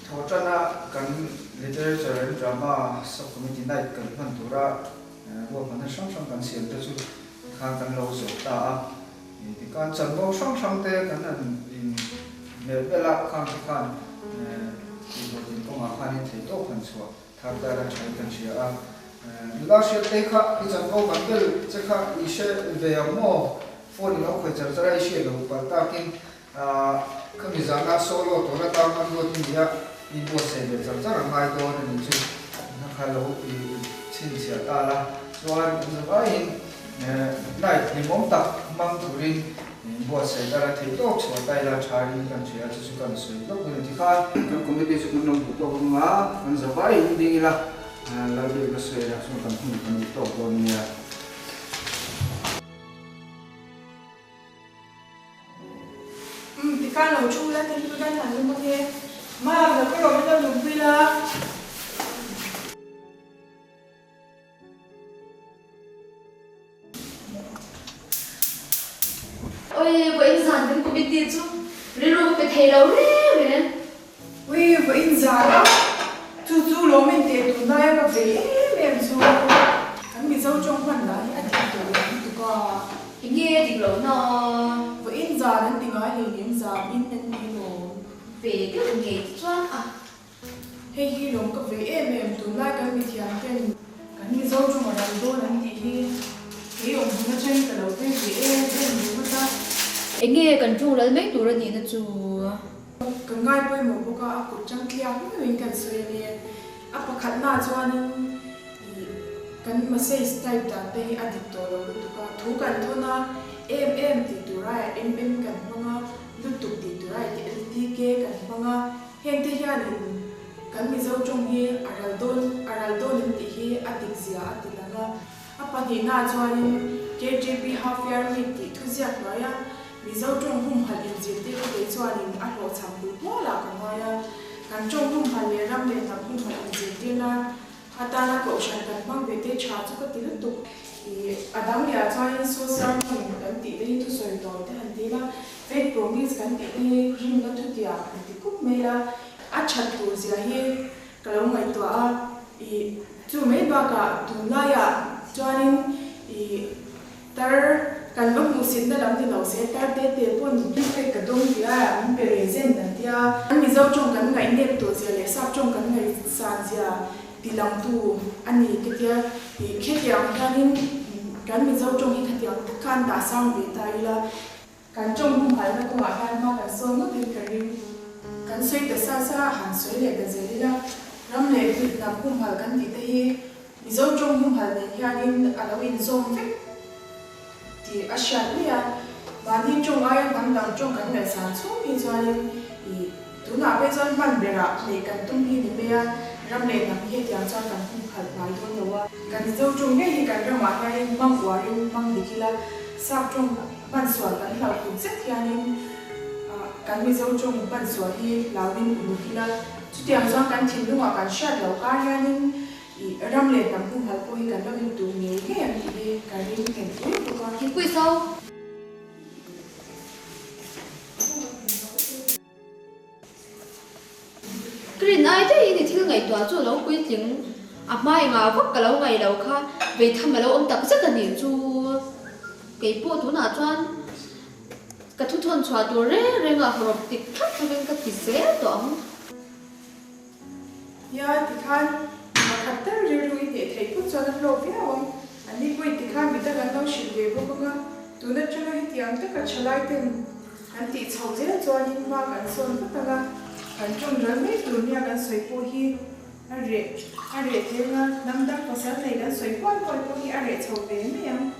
Thawhṭana kan Literature and Drama Sub-Committee Night kan hman tura ruahmanna hrang hrang kan siam te chu tikhan kan lo zawh ta a. Tikhan chanvo hrang hrang te kan han in melh bel a, khang te khan tihhlawhtlin kawngah khanin theihtawp han chhuah thar dal a ṭha in kan hria a. Nula hriattei kha i chanvo kan bel che kha i hre ve ang maw? Phone i lo khawih char char a, i hriat lo palh takin Khami zana solo tur atan an ruat i nia, i buatsaih ve char char a ngai dawn a nih chu. Na kha lo i chhinchhiah ta la, chuan in zavaiin night hlimawm tak hmang turin in buatsaih ta la, theih tawk chhuah ta ila tha in kan hria chu chu kan sawi lawk dawn a ti khan. Kan committee chu kan lo hmu tawk ang a, kan zavaiin ding ila, Lalbiakna sawi ila chuan kan hun kan duh tawk dawn nia. Umm tikhan lo thu la thil chu kan han lum ange. Mam lo ka rawh in lo lumpui la. Oi vawiin zan kan committee chu rilru ka pe thei lo reng reng. Ui vawiin zan a chu chu lawmin teh tunlaia ka ve em em chu kan Mizo tawng hman lah hi a dik tawh lo lutuk a. Enge dik loh na? Vawiin zan an ti ngai hlei nem zan in an ti lawm. Ve deuh ngei te chuan a. Hei hi lawm ka ve em em tunlai kan mithiam ten kan Mizo tawng a ral dawn an tih hi kei awm hmun atangin ka lo vei ve em em ringawt a. Enge kan tawng ral mai tur a nihna chu? Ka ngai pawimawh bawk a, a kut chang tliak meuhin kan sawi a nia. A pakhatnaah chuanin ih kan message type dan te hi a dik tawh lo lutuk a, thu kan thawn a, em em tih tur aiah em em kan hmang a, lutuk tih tur aiah LTK kan hmang a, heng te hianin kan Mizo tawng hi a ral dawn a ral dawn em tih hi a dik zia a ti lang a. A pahnihnaah chuanin KTP half year meet tih thuziak hnuaia Mizo tawng humhalh inzirtir te kei chuanin a hlawhchham pui hmualah ka ngai a. Kan tawng humhalh leh ram leh hnam humhalh inzirtir nan atana kohhran kan hmang ve te tha chu ka ti lutuk. Ih, a dang lehah chuanin Saw Sermon kan tih te hi thusawi tawi te han ti ila, Faith Promise kan tih te hi rinna thutiang han ti kup mai ila, a that tur zia hi ka lo ngaihtuah a. Ih, chu mai bakah tunlaiah chuanin ih, Tar, kan va hmuhsitna lam ni lo se, tar te te pawn fake ka dawng ti a, min pe re zen an tia. Kan Mizo tawng kan ngaih nep tawh zia leh sap tawng kan ngaih san zia ti langtu a ni ka tia. Ih, khetiang hianin kan Mizo tawng hi khatiang tak khan dah sang ve ta ila. Kan tawng humhalhna kawngah hian hma kan sawn ngawtin ka ring. Kan sawi ta sa sa a, han sawi leh ta zel ila, ram leh tui hnam humhalh kan tih te hi Mizo tawng humhalh nen hianin a lo inzawm vek tih a hriat mai a. Mahni tawng aia hnam dang tawng kan ngaihsan chhung hi chuanin ih tunah phei chuan hman berah neih kan tum hi ni mai a, ram leh hnam hi hetiang chuan kan humhalh hnai dawn lo a. Kan Mizo tawng ngei hi kan ramah hianin hmang uarin hmang dik ila, sap tawng Hman sual kan hlauh tuk zet hianin kan Mizo tawng hman sual hi hlauin uluk ila, chutiang chuan kan thinlungah kan hriat loh kar hianin ih ram leh hnam humhalh pawh hi kan lo intuh ngei ngei ang tih hi ka ring nghet pui bawk a. Thingpui so. Ka rin ai daihin i thil ngaihtuah chu a lo puitling a hmai ngah vak ka lo ngaih lo kha veitham a lo awm tak zet a nih chu. Kei pawh tunah chuan ka thu thawn chhuah tur reng reng a hawrawp tik thlap thlapin ka ti zel tawh ang. Nia tikhan pakhat tal rilru i hneh theih phawt chuan a hlawk viau ang. An ni pawhin tikhan mi dang an lo hrilh ve bawk ang a, tun atanga hetiang taka thalai ten Kan tih chhoh zel chuanin hma kan sawn vat ang a, kan ṭawng ral mai tur nia kan sawi pawh hi a reh a reh thei ang a, hnam dang pasal nei kan sawi huai huai pawh hi a reh chho ve mai ang.